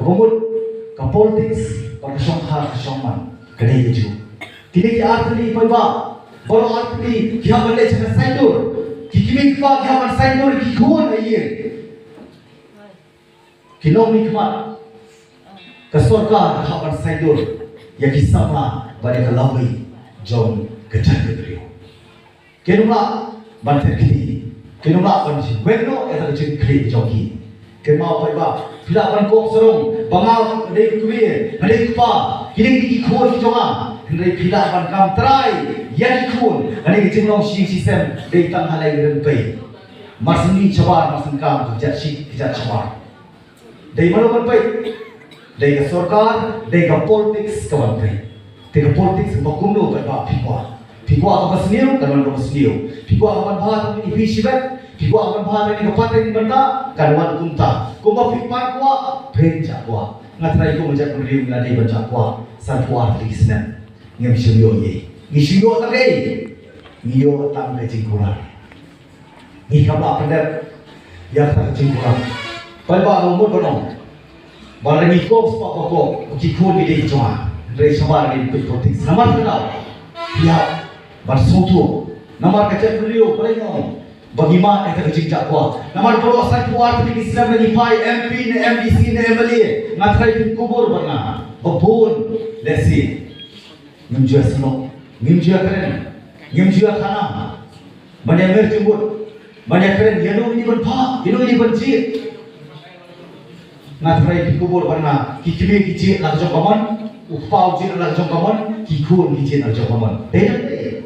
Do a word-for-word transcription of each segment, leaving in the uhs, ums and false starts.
Ka mut ka politics bad ka shongkha ka shongman ka dei kajuh. Kine ki artylli paidbah, baroh artylli ki hap ban leit sha ka saidur. Ki kmie ki kpa ki hap ban saidur ïa ki khun ha ïing. Ki nongmihkhmat, ka sorkar ka hap ban saidur ïa ki samla bad ïa ka lawei jong ka jaitbynriew. Kim lah ban thep kti, kim lah ban weng noh ïa ka jingkit khlieh jong ki. Kynmaw paidbah, phi lah ban kop sarong ba nga dei u kmie, nga dei u kpa, kine ki dei ki khun ki jong nga. Hynrei phi lah ban kam trai ïa ki khun. Kane ka jinglong shi ïing shi sem dei tang ha lei rympei. Mar syn mih shabar, mar syn kam ka jait shi, ka jait shabar. Dei mano ban peit? Dei ka sorkar, dei ka politics ka ban peit. Te ka politics ba kumno paidbah, phi kwah? Phi kwah kaba sniew, kan wan kaba sniew. Phi kwah ka ban bha tang ïa phi shibit, phi kwah ka ban bha tang ïa ka pateng bynta, kan wan kumta. Kumba phi pan kwah, phin jah kwah. Nga trai kum u jaitbynriew ngi la dei ban jah kwah sanphew ar tylli ki snem. Ngim shu ïoh ei. Ngi shu ïoh tang ei? Ngi ïoh tang ka jingkular. Ngi kam lah pyndep ïa kata ka jingkular. Paidbah, nga mut ban ong ba lada ngi kop spah ba kop, ki khun ki dei ki jong nga. Hynrei shabar ngi peit politics. Namar kata ka daw, ïa, ban sngewthuh. Namar ka jaitbynriew, balei nga ong ba ngi mad ïa kata ka jingjah kwah? Namar baroh sanphew ar tylli ki snem, lada ngi phai M P ne M D C ne M L A, nga trai phin kubur bad nga ba bun lehse. Ngim ju ïa snoh, ngim ju ïa kren, ngim ju ïa khana. Ban ïa mer jingmut, ban ïa kren ïano ngi dei ban phah, ïano ngi dei ban jied. Nga trai phin kubur bad nga, ki kmie ki jied la ka jong ka mon, u kpa u jied la ka jong ka mon, ki khun ki jied la ka jong ka mon. Dei ne em dei?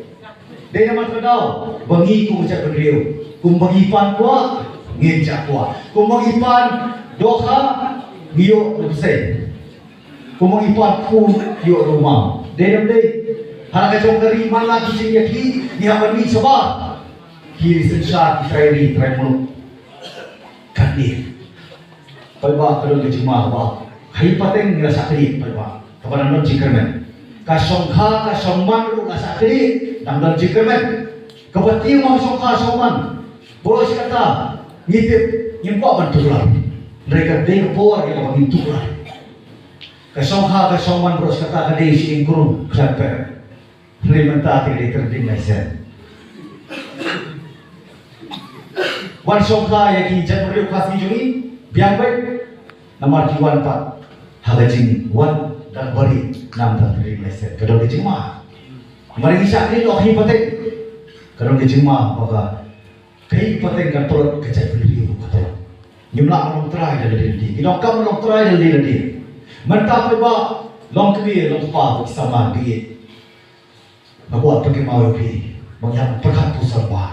Dei namar kata ka daw ba ngi kum ka jaitbynriew, kumba ngi pan kwah ngin jah kwah, kumba ngi pan dohkha ngi ïoh ruh sei. Kumba ngi pan kpu ïoh ruh mam. Dei ne em dei? Ha la ka jong ka ri man la ki jingïakhih, ngi hap ban mih shabar. Ki synshar, ki trai ri, trai muluk. Katne. Paidbah, ka don ka jingma kaba ha ïing pateng ngi la shah khlieh paidbah. Kaba nang don jingkyrmen. Ka shongkha ka shongman ruh la shah khlieh, nang don jingkyrmen. Kaba tieng ma ka shongkha shongman, baroh shi katta ngi tip, ngim kwah ban tuklar. Hynrei ka dei ka por ïa kaba ngin tuklar. Ka shongkha ka shongman baroh shi katta ka dei shi ïing krum khlem pep. Hynrei mynta te ka dei trading license. Wan shongkha ïa ki jaitbynriew Khasi jong ngi biang beit. Namar ki wan pat ha ka jingwan da ka bari, nam da ka trading license. Ka don ka jingma. Namar ngi shah khlieh noh ha ïing pateng. Ka don ka jingma ba ka Ka ïing pateng kan tlot, ka jaitbynriew ruh ka tlot. Ngim lah ban long trai da lade lade. Ngi donkam ban long trai da lade lade. Mynta paidbah, long kmie long kpa bad ki samla baieit, nga kwah pynkynmaw ïa phi ba ngi hap pyrkhat pyrshang bha.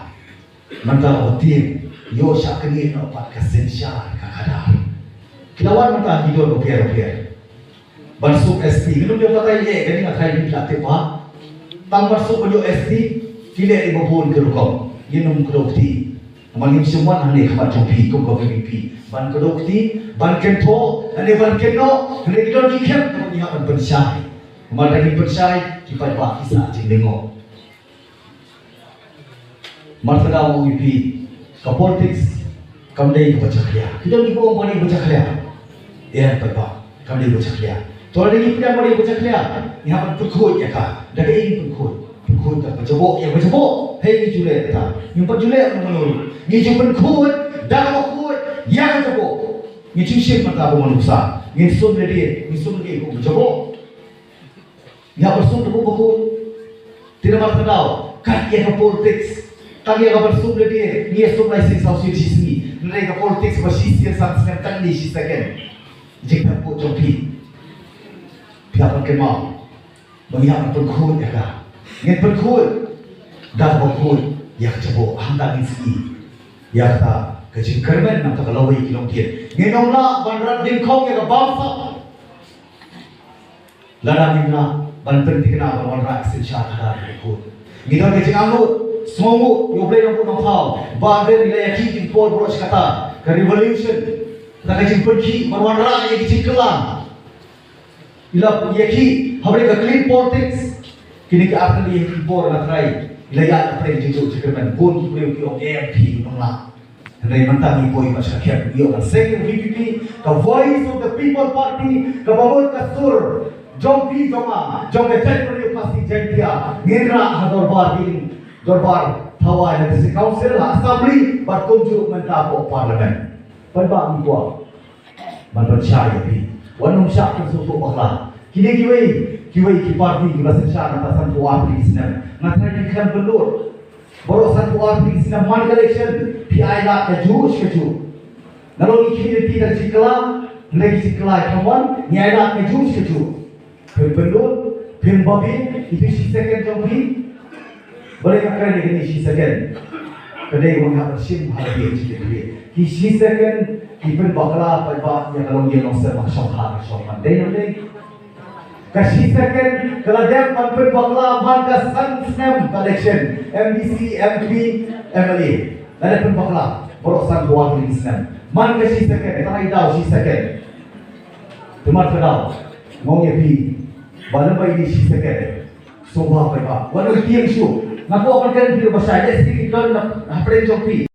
Mynta kaba tieng, ïoh shah knieh noh pat ka synshar ka khadar. Ki la wan mynta ki don bapher bapher. Ban suk S T, ngin ym ïoh batai eh, kane nga tharai phi la tip bha. Tang ban suk ban ïoh S T, ki leh dei ba bun ki rukom. Ngin ym kdew kti. Namar ngim shym wan hangne ha khmat jong phi kum ka V P P ban kdew kti, ban kynthoh, lane ban kynnoh, lane ki don ki khep kaba ngi hap ban pynshai. Namar lada ngim pynshai, ki paidbah ki sah jinglyngngoh. Mar kata nga ong ïa phi, ka politics kam dei kaba jakhlia. Ki don kiba ong ba dei kaba jakhlia. Ïa, paidbah, kam dei kaba jakhlia. To lada ngi pdiang ba dei kaba jakhlia, ngi hap ban pynkhuid ïa ka. Da kaei ngin pynkhuid? Pynkhuid da kaba jaboh ïa kaba jaboh. Hei, ngi ju leh kata. Ngim pat ju leh mano mano. Ngi ju pynkhuid da kaba khuid ïa kaba jaboh. Ngi ju shim mynta kum u nuksa. Ngin sum lade, ngin sum lade kum kaba jaboh. Ngi hap ban sum da kaba khuid. Te namar kata ka daw, kat ïa ka politics, kat ïa ka ban sum lade, ngi ïa sum lai sien saw sien shi sngi. Hynrei ka politics ba shi sien san snem tang ne shi second. Jingpynkhuid jong phi, phi hap ban kynmaw ba ngi hap ban pynkhuid ïa ka. Ngin pynkhuid da kaba khuid ïa ka jaboh, hangta ngin sngew ïa kata ka jingkyrmen, nangta ka lawei ki longdien. Ngin ym lah ban rat dyngkhong ïa ka bamsap. Lada ngim lah ban pynthikna ban wanrah ka synshar khadar ka dei khuid. Ngi don ka jingangnud, sngewnguh ïa U Blei Nongbuh Nongthaw ba hadien ngi la ïakhih ki por baroh shi katta, ka revolution, kata ka jingpynkhih ban wanrah ïa ki jingkylla. Ngi la ïakhih ha bynta ka clean politics. Kine ki artylli ki por nga trai ngi la ïaid ha pdeng jingduh jingkyrmen, bun ki briew ki ong em phi nong lah. Hynrei mynta ngi poi ba sha khep ïoh ka seng VPP, ka Voice of the People Party, kaba mut ka sur jong phi jong nga, jong ka jaitbynriew Khasi Jaiñtia, ngin rah ha dorbar ding, dorbar thaw ha District Council, ha Assembly, bad kumjuh mynta hapoh Parliament. Paidbah, ngi kwah ban pynshai ïa phi, wat nym shah pynsngewthuh bakla. Kine kiwei, kiwei ki party kiba synshar mynta sanphew ar tylli ki snem, nga tharai phi khlem pynlut. Baroh sanphew ar tylli ki snem man ka election phi ailad kajuh shi kajuh. Nalor ngi khmih ïa phi da ka jingkylla, hynrei ka jingkylla kam wan, ngi ailad kajuh shi kajuh. Phim pynlut, phim babe, ito shi second jong phi. Balei nga kren ïa kine shi second? Ka dei ba ngi hap ban shim ha ka jingkitkhlieh. Ki shi second ki pynbakla paidbah ïa ka longïing longsem, ka shongkha ka shongman. Dei ne em dei? Ka shi second ka la dep ban pynbakla man ka san snem ka election, MDC, MP, MLA. La dep pynbakla baroh sanphew ar tylli ki snem. Man ka shi second, tang i daw shi second. Te mar ka daw, nga ong ïa phi ba lem bad ine shi second, sngewbha paidbah, wat nym tieng shuh. Nga kwah ban kren ïa phi ba shai, lehse ki don na hapdeng jong phi.